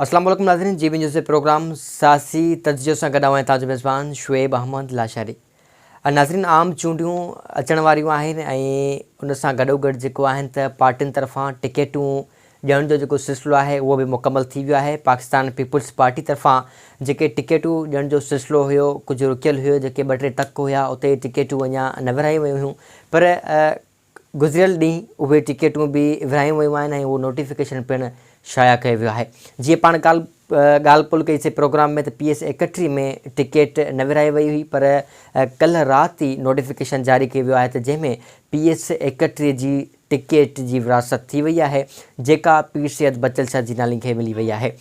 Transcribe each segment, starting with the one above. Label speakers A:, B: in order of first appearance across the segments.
A: اسلام عليڪم ناظرين جي بي نيوز جي پروگرام سياسي تجزيو سان گڏ آئون توهان جو ميزبان شعيب احمد لاشاري ناظرين عام چونڊيون اچڻ واريون آهن ۽ ان سان گڏو گڏ جيڪو آهن ته پارٽين طرفان ٽڪيٽون ڏيڻ جو جيڪو سلسلو آهي اهو به مڪمل ٿي ويو آهي پاڪستان پيپلز پارٽي طرفان جيڪي ٽڪيٽون ڏيڻ جو سلسلو هيو ڪجهه رڪيل هيو جيڪي ٻه ٽي تڪ هيا اتي ٽڪيٽون اڃا نه ورهايون ويون هيون پر گذريل ڏينهن اهي ٽڪيٽون به ورهايون ويون آهن ۽ اهو نوٽيفڪيشن پڻ شايع ڪيو ويو آهي. جيئن پاڻ ڪالهه ڳالهه ٻولهه ڪئي سي پروگرام ۾ ته پي ايس 31 ۾ ٽڪيٽ نه ورهائي وئي هئي پر ڪلهه رات ئي نوٽيفڪيشن جاري ڪيو ويو آهي ته جنهن ۾ پي ايس 31 جي ٽڪيٽ جي ورهاست ٿي وئي آهي جيڪا پير سيد بچل شاهه جينالي کي ملي وئي آهي.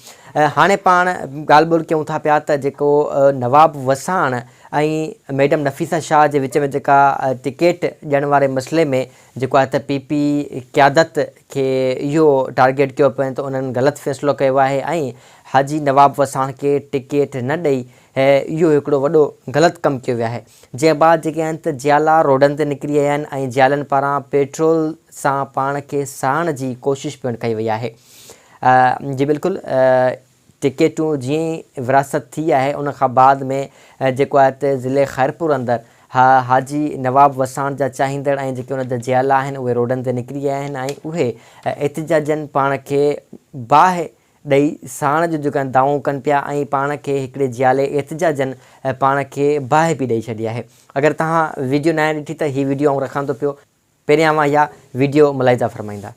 A: هاڻي پاڻ ڳالهه ٻولهه ڪيون ٿا پيا ته جيڪو نواب وساڻ ۽ ميڊم نفيسه شاهه جي وچ ۾ جيڪا ٽڪيٽ ڏيڻ واري مسئلي ۾ جيڪو آهي ته پي پي قيادت کي اهو ٽارگيٽ ڪيو پيو وڃي ته انهن غلط فيصلو ڪيو آهي ۽ حاجي نواب وساڻ کي ٽڪيٽ نه ڏئي اهو هڪڙو وڏو غلط ڪم ڪيو ويو آهي جنهن بعد جيڪي آهن ته جيالا روڊن تي نڪري آيا آهن ۽ جيالن پاران پيٽرول سان پاڻ کي ساڙڻ جي ڪوشش پڻ ڪئي وئي آهي جي بلڪل ٽڪيٽون جيئن ئي ورهاست ٿي آهي ان کان بعد ۾ جيڪو آهي ته ضلعي خيرپور اندر حاجي نواب وساڻ جا چاهيندڙ ۽ جيڪي ان جا جيالا آهن اهي روڊن تي نڪري آيا آهن ۽ اهي احتجاجن پاڻ کي باهه ڏئي ساڻ جو جيڪو آهن دانهون ڪن پيا ۽ پاڻ کي هڪڙي جيالي احتجاجن پاڻ کي باهه به ڏئي ڇڏي آهي اگر توهان ويڊيو ناهي ڏٺي ته هي ويڊيو آئون رکان ٿو پيو پهريان اوهان اها ويڊيو ملاحظه فرمائيندا.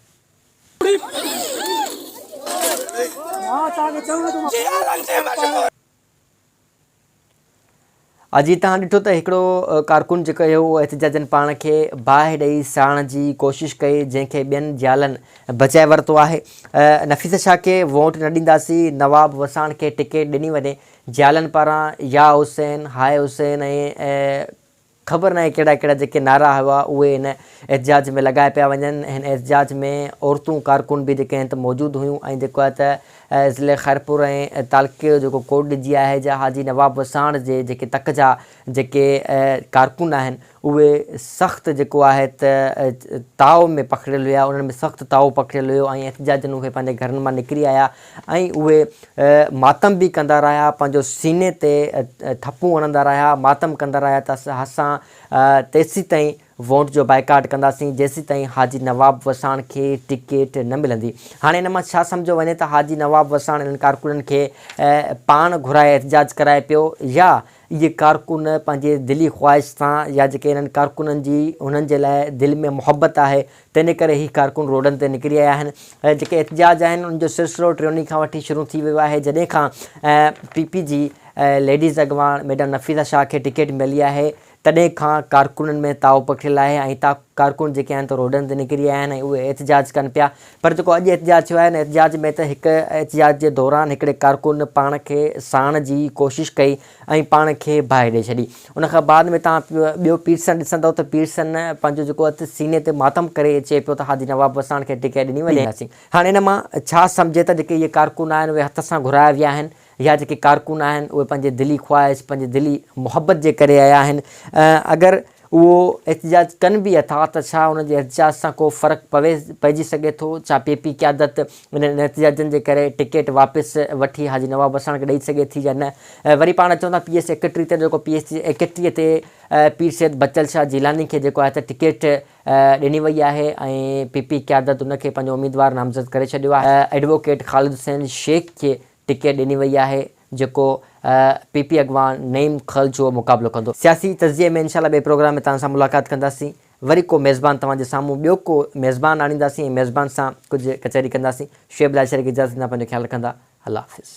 A: اڄ توهان ڏٺو ته هڪڙو ڪارڪن جيڪو هيو اهو احتجاجن پاڻ کي باهه ڏئي ساڙڻ جي ڪوشش ڪئي جنهن کي ٻين جيالن بچائي ورتو آهي. نفيسه شاهه کي ووٽ نه ڏينداسين، نواب وساڻ کي ٽڪيٽ ڏني وڃي، جيالن پاران يا حسين، هاء حسين ۽ خبر ناهي ڪهڙا ڪهڙا جيڪي نعرا هئا اهي هن احتجاج ۾ لڳايا پيا وڃن هن احتجاج ۾ عورتون ڪارڪن به جيڪي آهن ته موجود هيون ۽ جيڪو آهي ته ضلعي خيرپور ۽ تعلقي جو جيڪو ڪوٽ ڏجي آهي جا حاجي نواب وساڻ جي جيڪي تڪ جا جيڪي ڪارڪن آهن اهي سخت جيڪو آهي ته تاء ۾ پکڙيل هيا انهن ۾ سخت تاء پکڙيل هيو ۽ احتجاجن اهي پنهنجي گهرن مان نڪري آيا ۽ اهي ماتم به ڪندا رهيا، پنهنجو سيني تي ٿڦون هڻندا رهيا، ماتم ڪندا رهيا ته اسان تيسيتائين ووٽ جو بائيڪاٽ ڪنداسين جيسيتائين حاجي نواب وساڻ کي ٽڪيٽ نه ملندي. هاڻي ان مان ڇا سمجهيو وڃي ته حاجي نواب وساڻ انهن ڪارڪنن کي پاڻ گهرائي احتجاج ڪرائي پيو يا اهي ڪارڪن پنهنجي دلي خواهش سان يا جيڪي انهن ڪارڪنن جي انهن جي لاء دل ۾ محبت آهي تنهن ڪري هي ڪارڪن روڊن تي نڪري آيا آهن ۽ جيڪي احتجاج آهن ان جو سلسلو ٽيون ڏينهن کان وٺي شروع ٿي ويو آهي جڏهن کان پي پي جي ليڊيز اڳواڻ ميڊم نفيسه شاهه کي ٽڪيٽ ملي آهي تڏهن کان ڪارڪنن ۾ تاء پکڙيل آهي ۽ تا ڪارڪن جيڪي آهن ته روڊن تي نڪري آيا آهن ۽ اهي احتجاج ڪن پيا پر جيڪو اڄ احتجاج ٿيو آهي ان احتجاج ۾ ته هڪ احتجاج جي دوران هڪڙي ڪارڪن پاڻ کي ساڻ جي ڪوشش ڪئي ۽ پاڻ کي باهه ڏئي ڇڏي. ان کان بعد ۾ توهان ٻيو پيرسن ڏسندؤ ته پيرسن پنهنجو جيڪو اٿ سيني تي ماتم ڪري چئي پيو ته حاجي نواب وساڻ کي ٽڪيٽ ڏني وڃي. هاڻي ان مان ڇا سمجهي ته جيڪي اهي ڪارڪن آهن اهي هٿ سان گهرايا ويا آهن يا جيڪي ڪارڪن آهن اهي پنهنجي دلي خواهش پنهنجي دلي محبت جي ڪري آيا آهن اگر اهو احتجاج ڪن به اٿا ته ڇا انهن جي احتجاج سان ڪو فرق پوي پئجي سگهي ٿو؟ ڇا پي پي قيادت انهن احتجاجن جي ڪري ٽڪيٽ واپس وٺي حاجي نواب وساڻ کي ڏئي سگهي ٿي يا نه؟ وري پاڻ اچون ٿا پي ايس 31 تي جيڪو پي ايس 31 تي پير سيد بچل شاهه جيلاني کي جيڪو آهي ته ٽڪيٽ ڏني وئي آهي ۽ پي پي قيادت ان کي پنهنجو اميدوار نامزد ڪري ڇڏيو آهي. ايڊووڪيٽ خالد حسين شيخ کي ٽڪيٽ ڏني وئي آهي جيڪو پي پي اڳواڻ نعيم خل جو مقابلو ڪندو. سياسي تجزيي ۾ انشاء الله ٻئي پروگرام ۾ توهان سان ملاقات ڪنداسين وري ڪو ميزبان توهان جي سامهون ٻيو ڪو ميزبان آڻينداسين ۽ ميزبان سان ڪجهه ڪچهري ڪنداسين شعيب لاشاري کي اجازت ڏيندا پنهنجو خيال رکندا الله حافظ.